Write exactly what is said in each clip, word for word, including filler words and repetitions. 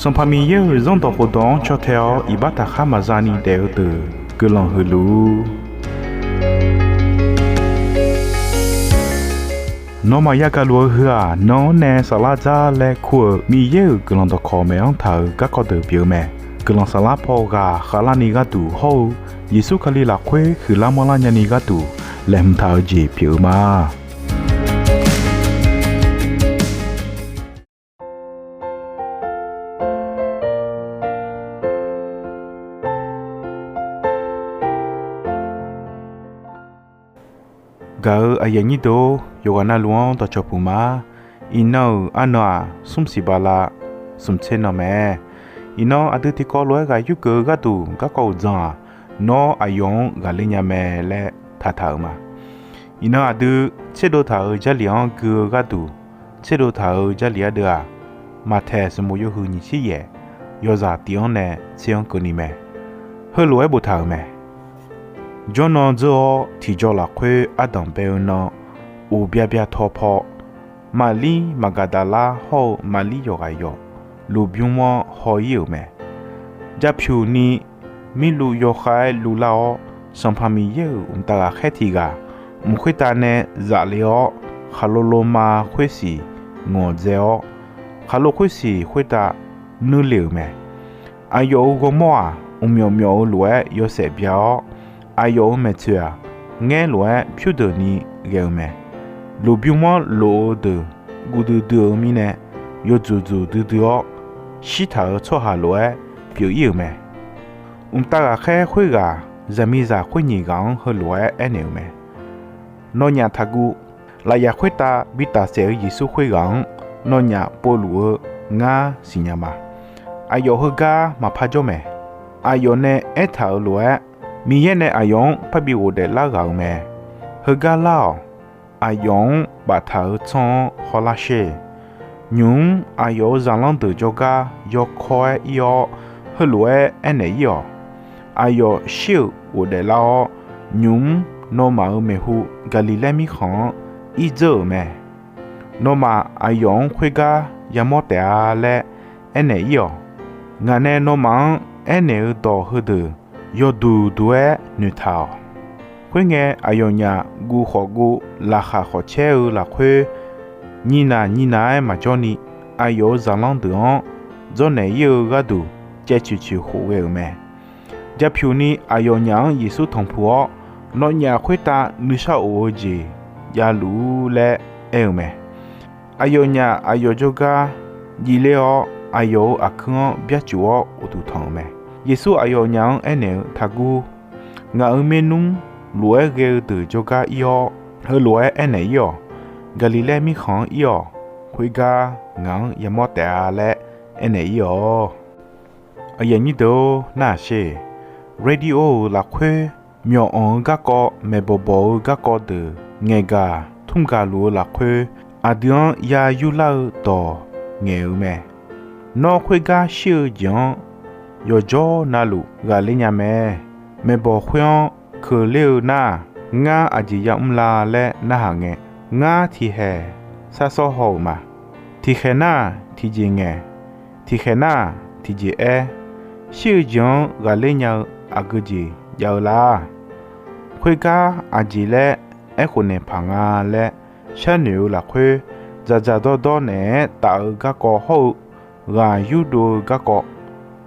Sanqpaq Miqyaer-euq Zanrdawq khofdawq-anr caw tae-awr iqbax taqkhar maqza ni daef-eu deuq guiqlanq huiq luf-ur. Nawmaf yagaq luf-eu heu-aq, nan-anr nae saflar dzar laer kur-euq Miqyaer-euq guiqlanq dawqkawq maeq-anr taq-euq garkawv deuq pyeuf-eu mae. Guiqlanq saflar paw ghaq khavlarni gharduq hawr-eu Yeqsur Kali lafkhoer huiqlar manrlar nyani gharduq laeqhmq taq-eu jeq pyeuf-eu ma. Gaq-eu aqyuif aqnyir deuq-or, yawqghaq navluf-anr dawqcawq puq ma. Iqnan-euq arnan-aq, smr siq bala smq tser nan mae. Iqnan aqdui tiqkawv lof-aer ghaq yurgeuf-eu gharduq garkawv uqdzan-aq, Nawr aqyawf-anr ghaqler nya mae laer taqtaq-euq ma. Iqnan aqdui tserdov taq-euq Jarlif-anr gui-eu gharduq tserdov taq-euq Jarlif ardeuv-aq, Maqtaeq sanqbof yawhuiq nyiq tser yaef, yawzaq tif-anr nae tser-anr keuvni mae. Heulof-aer boftaq-euq mae. Jawrnan dzeur-awr, tiqjaw lafkhoer ardanq bae-eu nan, uqbya bya taw paw, Maqlir Maqgaqdaqlar hawr-eu Maqlir yawqghaq yawq lmqbymr-anr haw-ir-euq mae. Japyuq ni mirluv yawkhav-aer luvlar-awr, Sanqpaq Miqyaer-euq mqtav ghaqkhaer tiq ghaq mq khoertav nae zaf le-awr, khaqlo loma khoersiq ngawqdzae-awr, khaqlo khoersiq khoertav nuirle-euq mae. Aqyawf-euq ghawrmawr-aq, mqmyawf myawf-eu lof-aer yawshaef bya-awr, aqyawf-euq maeqtsoeq-aq, ngaer lof-aer pyurdeuq ni ghae-eu mae. Lmqbymr-anr lof-eu deuq guv duidui-eu mirnae, yawdzuq dzuq duidui-awr, shirtaq-euq tsawrhaq lof-aer pyeuf-ir-euq mae. Mqtav ghaqkhaer khoerghaq zaqmiqzaq khoer nyiq ghaq-anr heulof-aer aernaeq-euq mae. Nawnyaf taqguv. Lafyaf khoertav bi tafsaef-eu Yeqsur khoerghaq-anr nawnyaf povluf-eu ngar siqnya ma. Aqyawf heugar maqpar jawr mae. Aqyawf nae aertaq-euq lof-aer, Miqyaer nae aqyawf-anr parbi ghofdaef lar ghaq-euq mae. Heugar lar-awq. Aqyawf-anr baftaq-euq tsanr-anr hawlar sher. Nymq-mr aqyawf-euq zaqlanr deuq jawrgar yawkawr-aer ir-awr, heulof-aer aernaeq-ir-awq. Aqyawf shir-euq ghofdaef lar-awr, nymq-mr nawmaf-euq maeqhu Gaqliqlaer mirkhanq-anr ir dzeur-euq mae. Nawmaf aqyawf-anr khoergar yamawr taef-a laer aernaeq-ir-awq. Ngaq nae nawmaf-anr aernaeq-eu dawq heudeuq yawduq duq-aer noeqtaq-awq. Khoerngae, aqyawfnyaf guv khawf guv, laqkhaq khawf caer-eu lafkhoer, nyinaq nyinaq-aer maqjawr ni, aqyawf-euq zaqlanr deuq-anr dzawrnaeq-ir-eu gharduq caevcoeq coeq khof ghae-euq mae. Japyuq ni aqyawfnyaf-anr Yeqsur tanqpuq-awr, Nawnyaf khoertav nuisar of-eu jeq javluf-ur laer aer-eu mae. Aqyawfnyaf aqyawf jawrgar jifler-awr, aqyawf-euq aqkuir-anr byarcuf-awr uqduq tanq-euq mae. Yeqsur aqyawfnyaf-anr aernaeq-eu, Taqguv. Ngaq-euq maernmr lof-aer ghae-eu deuq jawrgar ir-awr, heulof-aer aernaeq-ir-awq. Gaqliqlaer mirkhanq-anr ir-awq. Khoergar ngaq-anr yamawr taef-a laer aernaeq-ir-awq. Aqyuif aqnyir deuq-or, narhaq sher. Radio-euq lafkhoer myawq anq-eu garkawv, maeqbawq bawq-eu garkawv deuq ngaeqgaq tmr gaq luf-eu lafkhoer, aqdui-anr ya yurlar-eu dawq ngaeq-eu mae. Nawr khoergar shir-eu jeq-anr yawqjawr navluf ghaqler nya mae. Maeqbawq khoer-anr keuqler-eu nar, ngar aqjeq yamr la laer narhaq ngae, ngar tiqkhaeq sarsawr haw-euq ma. Tiqkhaeq nar tiqjeq ngaeq, tiqkhaeq nar tiqjeq aer, shir-eu jeq-anr ghaqler nya-eu aqgeu jeq jav-eu lar. Khoergar aqjeq laer aerkhof naeq paq nga laer sharnoeq-eu lafkhoer, dzaqdzaq dawrdawr naeq-aer taf-eu garkawv hawr-eu ghaq yurdov-eu garkawv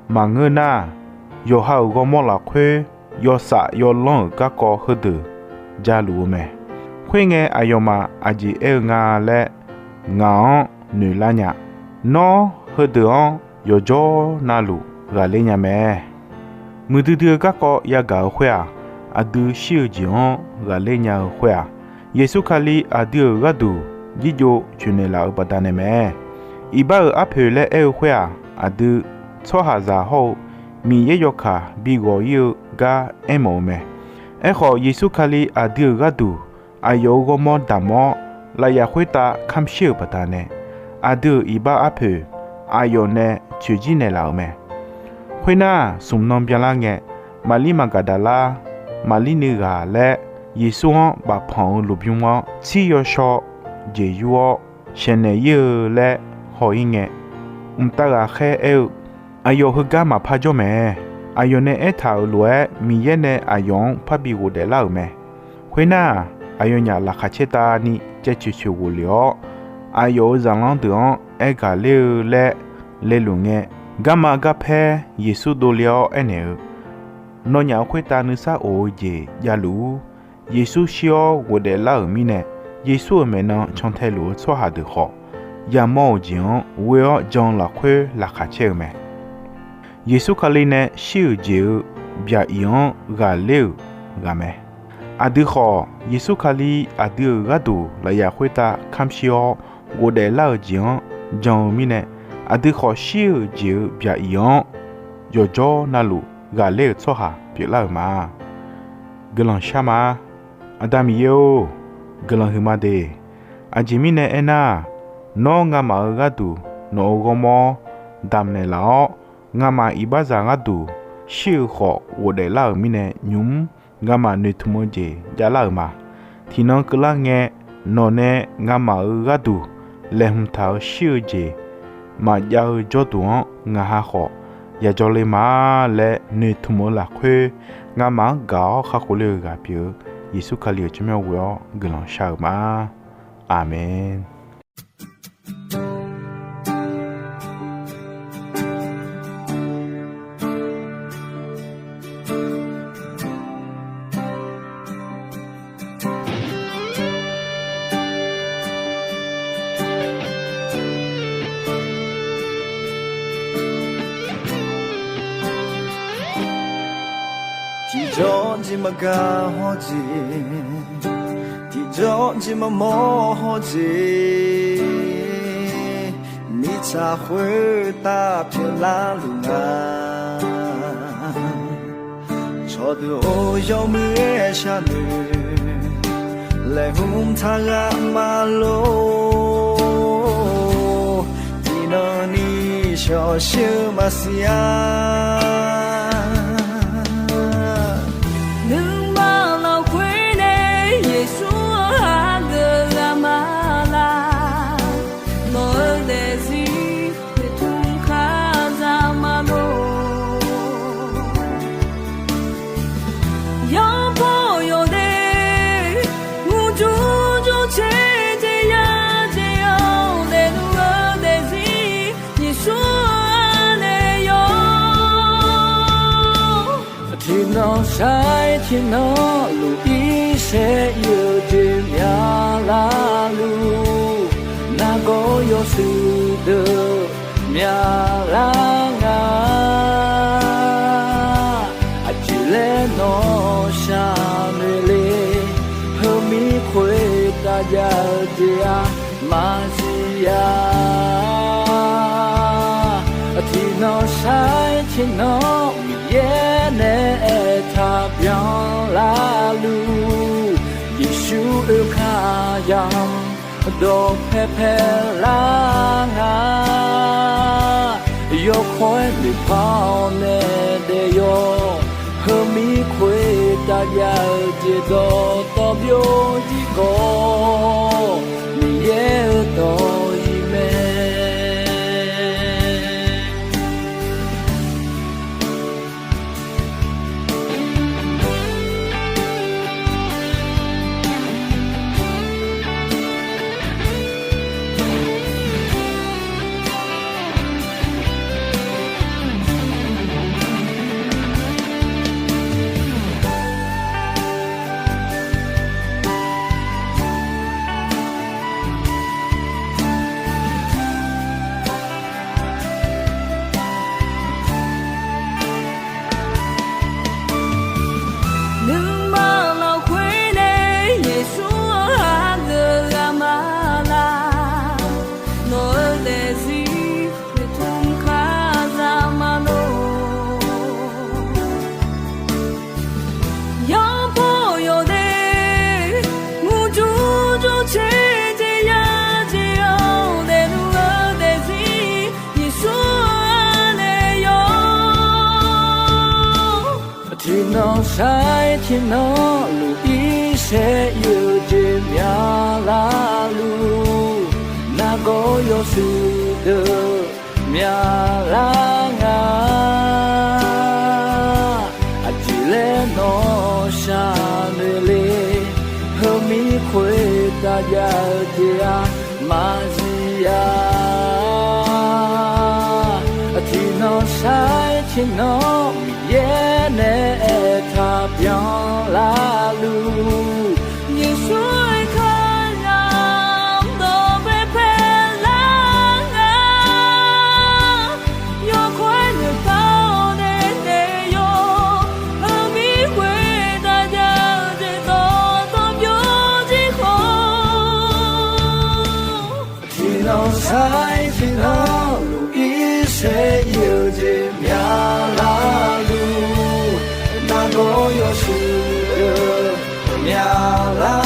maqngeur nar, yawqha-euq ghawrmawr lafkhoer yawsaf yawlanr-euq garkawv heudeuq jaluf-eu mae. Khoerngae, aqyawfmaf aqjeq aer-eu nga laer ngaq-anr noeqlar nya. Nawr heudeuq-anr yawqjawr navluf ghaqler nya mae. Muiqdui dui-eu garkawv yagaq-euq khoer-aq, aqdui shir-eu jeq-anr ghaqler nya-eu khoer-aq, Yeqsur Kali aqdui-euq gharduq jirjov coeqnaeq laf-eu baqdanae mae. Iqbax-euq arpoeq laer aer-eu khoer-aq, aqdui tsawrhaqzaq hawr-eu Miqyaer yawkaq bi ghawq-ir-eu gar aermawf-eu mae. Aerkhawf, Yeqsur Kali aqdui-euq gharduq aqyawf-euq ghawrmawr damq-awr, lafyaf khoertav kamq shir-euq baqdanae, aqdui-euq iqbax arpoeq aqyawf nae coeqjir naeqlaf-euq mae. Khoernar, smq nan byanlar ngae, Maqlir Maqgaqdaqlar, Maqlir nuighaq laer, Yeqsur-anr bafpanq-euq lmqbymr-anr tsir yawshaw jeq yur-awr, saeqnaeq-ir-eu laer haw-ir ngae, mqtav ghaqkhaer aer-eu, Aqyawf heugar maqpar jawr mae. Aqyawf nae aertaq-euq lof-aer, Miqyaer nae aqyawf-anr parbi ghofdaef lar-euq mae. Khoernar, aqyawfnyaf laqkhaq caer tavni caevcoeq coeq ghof lef-awr, aqyawf-euq zaqlanr deuq-anr aer gaq ler-eu laer laeluf ngae, garma garpaer Yeqsur dovle-awr aernaeq-eu, Nawnyaf khoertav nuisar of-eu jeq javluf-ur. Yeqsur shir-awr ghofdaef lar-euq mirnae, Yeqsur-euq maeqnan cantae luf-eu tsawrhaq deuq khawf, yamawr-euq jeq-anr ghoe-awr jan-eu lafkhoer laqkhaq caer-eu mae. Yeqsur Kali nae shir-euq jeq-euq byaq iq-anr ghaqler-euq ghaq mae. Aqdui khawf, Yeqsur Kali aqdui-euq gharduq lafyaf khoertav kamq shir-awr ghofdaef lar-euq jeq-anr jan-eu mirnae, aqdui khawf shir-euq jeq-euq byaq iq-anr yawqjawr navluf ghaqler-euq tsawrhaq pyeuflar-euq ma. Guiqlanq shar ma. Aqda Miqyaer-or, guiqlanq huiqma de. Aqjeq mirnae aernar, Nawr ngamaf-euq gharduq nawq-euq ghawrmawr damqnaeq laf-awr, ngamaf iqbaxzaq gharduq shir-eu khawf ghofdaef lar-euq mirnae nymq-mr ngamaf noeqtmq-eu jeq javlar-euq ma. Tiqnan keuvlar ngae, nawqnae ngamaf-euq gharduq laeqhmq taq-eu shir-eu jeq maqjav-eu jawrduq-anr ngaq ha khawf yajawr le ma laer noeqtmq-eu lafkhoer, ngamaf-anr gaq-awr kakhof le-euq ghaq pyeuf-eu Yeqsur Kali-euq tsawrmyanr ghoe-awr guiqlanq shar-euq ma. Aqmeq. Tiqjawr jeq maqgaq hawr jeq, tiqjawr jeq maqmawr hawr jeq, mirtsaq khoertav pyeuflar luf nga. Cawqdeuq-or, yawmuiq-aer sharnoeq laeqhmq taq ghaq ma lor. Tiqnan ni shawqshir-eu maqsiq-a. Nuima lafkhoer nae Yeqsur-anr hageuf ghaq ma laq. Nawq-eu daefzir noeqtmq kar zaq ma lor. Yawbaw yawdaef mrjur jawrcaer jeq yajeq-awr daefluf-eu daefzir Yeqsur-anr nae yawr. Tiqnan sair tiqnan luf irsaer ir-eu jeq myaqlar luf, nargawr yawshuif deuq myaqlar nga. Aqjeq laer nawr sharnoeq le, heumir khoertav jav-eu jeq-a maqsiq-a. Tiqnan sair tiqnan Miqyaer nae aertaq byanlar luf, Yeqsur oekar yamq dawqpae paelar nga. Yawkawr-aer noeqpar-awr nae daef yawr, heumir khoertav jav-eu jeq dawqtawv byov-ir khawf, Miqyaer-euq dawq-iq mae. Nuima lafkhoer nae Yeqsur-anr hageuf ghaq ma laq. Nawq-eu daefzir noeqtmq kar zaq ma lor. Yawbaw yawdaef mrjur jawrcaer jeq yajeq-awr daefluf-eu daefzir Yeqsur-anr nae yawr. Tiqnan sair tiqnan luf irsaer ir-eu jeq myaqlar luf, nargawr yawshuif deuq myaqlar nga. Khoertav jav-eu jeq-aq maqzif-a. Tiqnan sair tiqnan Miqyaer nae aertaq byanlar luf. Yeqsur-euq kalizaq dawq baepae lar nga. Yawkawr-aer noeqtaq-awr nae naeq-awr, heumir khoertav jav-eu jeq dawqtawv byovjir khawf, tiqnan sair tiqnan luf irsaer ir-eu jeq myavlar luf. Nargawr yawshuif deuq myavlar